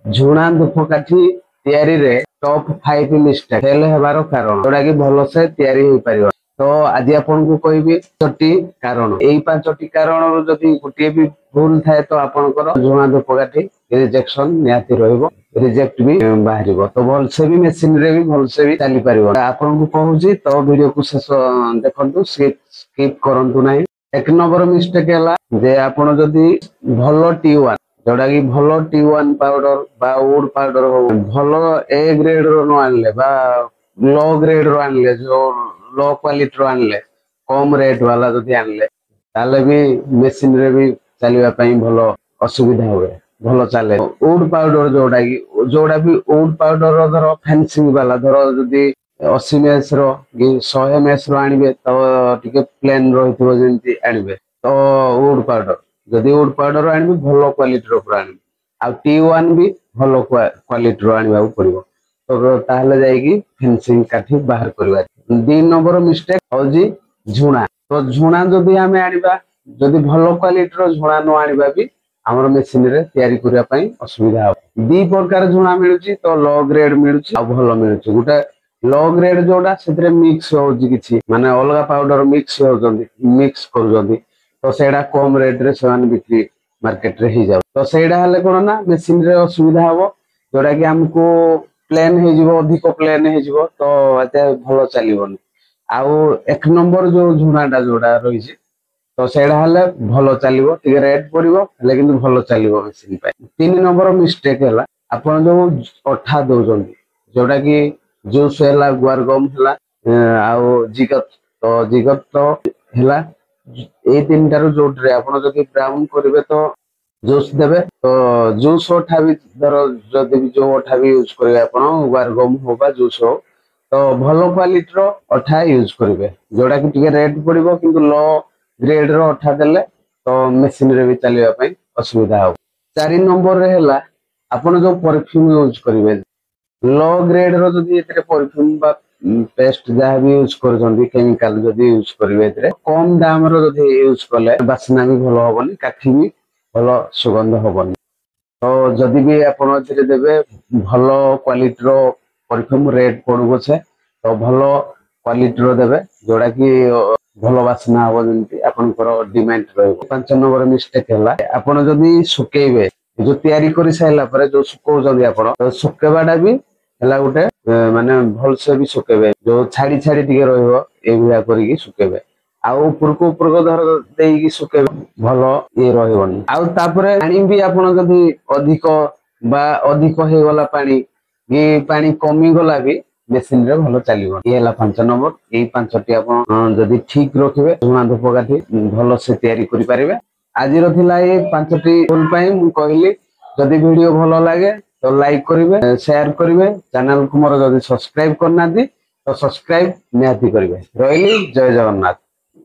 ଝୁଣା ଧୂପକାଠି ତିଆରିରେ ଟପ୍ 5 ମିଷ୍ଟେକ୍ ଫେଲ ହେବାର କାରଣ, ଯୋଉଟା କି ଭଲସେ ତିଆରି ହେଇପାରିବ। ତ ଆଜି ଆପଣଙ୍କୁ କହିବି 5ଟି କାରଣ। ଏଇ 5ଟି କାରଣରୁ ଯଦି ଗୋଟିଏ ବି ଭୁଲ ଥାଏ, ତ ଆପଣଙ୍କର ଝୁଣା ଧୂପକାଠି ରିଜେକ୍ସନ ନିହାତି ରହିବ, ରିଜେକ୍ଟ ବି ବାହାରିବ, ତ ଭଲସେ ବି ମେସିନ ରେ ବି ଭଲସେ ବି ଚାଲିପାରିବ। ଆପଣଙ୍କୁ କହୁଛି, ତ ଭିଡିଓକୁ ଶେଷ ଦେଖନ୍ତୁ, ସ୍କିପ୍ କରନ୍ତୁ ନାହିଁ। 1 ନମ୍ବର ମିଷ୍ଟେକ୍ ହେଲା ଯେ ଆପଣ ଯଦି ଭଲ ଟି1, ଯୋଉଟା କି ଭଲ ଟି1 ପାଉଡର ବା ଉଡ୍ ପାଉଡର ହଉ, ଭଲ ଏ ଗ୍ରେଡ ର ନ ଆଣିଲେ ବା ଲୋ ଗ୍ରେଡ ର ଆଣିଲେ, ଯୋଉ ଲୋ କ୍ୱାଲିଟିର ଆଣିଲେ, କମ ରେଟ୍ ବାଲା ଯଦି ଆଣିଲେ, ତାହେଲେ ବି ମେସିନ ରେ ବି ଚାଲିବା ପାଇଁ ଭଲ ଅସୁବିଧା ହୁଏ, ଭଲ ଚାଲେ। ଉଡ୍ ପାଉଡର ଯୋଉଟା କି, ଯୋଉଟା ବି ଉଡ୍ ପାଉଡର ଧର ଫେନ୍ସିଂ ବାଲା, ଧର ଯଦି 80 ମେସ୍ ର କି 100 ମେସ୍ ର ଆଣିବେ, ତ ଟିକେ ପ୍ଲେନ ରହିଥିବ ଯେମିତି ଆଣିବେ। ତ ଉଡ୍ ପାଉଡର, ଯଦି ଉଡ୍ ପାଉଡର ଆଣିବେ, ଭଲ କ୍ୱାଲିଟିର ପୁରା ଆଣିବେ, ଆଉ ଟି1 ବି ଭଲ କ୍ୱାଲିଟିର ଆଣିବାକୁ ପଡିବ, ତ ତାହେଲେ ଯାଇକି ଫେନ୍ସିଂ କାଠି ବାହାର କରିବା। 2 ନମ୍ବର ମିଷ୍ଟେକ୍ ହଉଛି ଝୁଣା। ତ ଝୁଣା ଯଦି ଆମେ ଆଣିବା, ଯଦି ଭଲ କ୍ୱାଲିଟିର ଝୁଣା ନ ଆଣିବା ବି ଆମର ମେସିନରେ ତିଆରି କରିବା ପାଇଁ ଅସୁବିଧା ହବ। 2 ପ୍ରକାର ଝୁଣା ମିଳୁଛି, ତ ଲୋ ଗ୍ରେଡ ମିଳୁଛି ଆଉ ଭଲ ମିଳୁଛି। ଗୋଟେ ଲୋ ଗ୍ରେଡ ଯୋଉଟା, ସେଥିରେ ମିକ୍ସ ହଉଛି କିଛି, ମାନେ ଅଲଗା ପାଉଡର ମିକ୍ସ ହଉଛନ୍ତି, ମିକ୍ସ କରୁଛନ୍ତି, ତ ସେଇଟା କମ ରେଟ ରେ ସେମାନେ ବିକ୍ରି ମାର୍କେଟ ରେ ହେଇଯାଉଛି। ତ ସେଇଟା ହେଲେ କଣ ନା ମେସିନରେ ଅସୁବିଧା ହବ, ଯୋଉଟା କି ଆମକୁ ପ୍ଲେନ ହେଇଯିବ, ଅଧିକ ପ୍ଲେନ ହେଇଯିବ, ତ ଏତେ ଭଲ ଚାଲିବନି। ଆଉ 1 ନମ୍ବର ଯୋଉ ଝୁଣାଟା ଯୋଉଟା ରହିଛି, ତ ସେଇଟା ହେଲେ ଭଲ ଚାଲିବ, ଟିକେ ରେଟ୍ ପଡିବ ହେଲେ କିନ୍ତୁ ଭଲ ଚାଲିବ ମେସିନ ପାଇଁ। 3 ନମ୍ବର ମିଷ୍ଟେକ୍ ହେଲା ଆପଣ ଯୋଉ ଅଠା ଦଉଛନ୍ତି, ଯୋଉଟା କି ଜୁସ୍ ହେଲା, ଗୁଆରଗମ ହେଲା ଆଉ ଜିଗତ, ତ ଜିଗତ ତ ହେଲା, ଏଇ ତିନିଟାରୁ ଯୋଉଥିରେ ଆପଣ ଯଦି ବ୍ରାଉନ କରିବେ, ତ ଜୁସ୍ ଦେବେ। ତ ଜୁସ୍ ଅଠା ବି ଧର ଯଦି ବି ଯୋଉ ଅଠା ବି ୟୁଜ କରିବେ ଆପଣ, ଗୁଆରଗମ ହଉ ବା ଜୁସ୍ ହଉ, ତ ଭଲ କ୍ୱାଲିଟିର ଅଠା ୟୁଜ କରିବେ, ଯୋଉଟା କି ଟିକେ ରେଟ୍ ପଡିବ, କିନ୍ତୁ ଲୋ ଗ୍ରେଡ ର ଅଠା ଦେଲେ ତ ମେସିନରେ ବି ଚାଲିବା ପାଇଁ ଅସୁବିଧା ହବ। 4 ନମ୍ବରରେ ହେଲା ଆପଣ ଯୋଉ ପରଫ୍ୟୁମ ୟୁଜ କରିବେ, ଲୋ ଗ୍ରେଡ ର ଯଦି ଏଥିରେ ପରଫ୍ୟୁମ ବା ପେଷ୍ଟ ଯାହା ବି ୟୁଜ କରୁଛନ୍ତି, କେମିକାଲ ଯଦି ୟୁଜ କରିବେ, ଏଥିରେ କମ ଦାମ ର ଯଦି ୟୁଜ କଲେ ବାସ୍ନା ବି ଭଲ ହବନି, କାଠି ବି ଭଲ ସୁଗନ୍ଧ ହବନି। ତ ଯଦି ବି ଆପଣ ଏଥିରେ ଦେବେ ଭଲ କ୍ୱାଲିଟିର ପରଫ୍ୟୁମ, ରେଟ୍ ପଡୁ ପଛେ ତ ଭଲ କ୍ୱାଲିଟିର ଦେବେ, ଯୋଉଟା କି ଭଲ ବାସ୍ନା ହବ, ଯେମିତି ଆପଣଙ୍କର ଡିମାଣ୍ଡ ରହିବ। 5 ନମ୍ବର ମିଷ୍ଟେକ୍ ହେଲା ଆପଣ ଯଦି ଶୁକେଇବେ, ଯୋଉ ତିଆରି କରି ସାରିଲା ପରେ ଯୋଉ ଶୁକଉଛନ୍ତି ଆପଣ, ତ ଶୁକେଇବାଟା ବି ହେଲା ଗୋଟେ ମାନେ ଭଲସେ ବି ଶୁକେଇବେ, ଯୋଉ ଛାଡି ଛାଡି ଟିକେ ରହିବ, ଏଇଭଳିଆ କରିକି ଶୁକେଇବେ। ଆଉ ଉପରକୁ ଉପରକୁ ଧର ଦେଇକି ଶୁକେଇବେ, ଭଲ ଇଏ ରହିବନି। ଆଉ ତାପରେ ପାଣି ବି ଆପଣ ଯଦି ଅଧିକ ବା ଅଧିକ ହେଇଗଲା ପାଣି କି ପାଣି କମିଗଲା ବି ମେସିନରେ ଭଲ ଚାଲିବ। ଇଏ ହେଲା 5 ନମ୍ବର। ଏଇ 5ଟି ଆପଣ ଯଦି ଠିକ ରଖିବେ, ଝୁଣା ଧୂପକାଠି ଭଲସେ ତିଆରି କରିପାରିବେ। ଆଜିର ଥିଲା ଏଇ 5ଟି ଭୁଲ ପାଇଁ ମୁଁ କହିଲି। ଯଦି ଭିଡିଓ ଭଲ ଲାଗେ ତ ଲାଇକ୍ କରିବେ, ସେୟାର କରିବେ, ଚ୍ୟାନେଲକୁ ମୋର ଯଦି ସବସ୍କ୍ରାଇବ କରିନାହାନ୍ତି ତ ସବସ୍କ୍ରାଇବ ନିହାତି କରିବେ। ରହିଲି, ଜୟ ଜଗନ୍ନାଥ।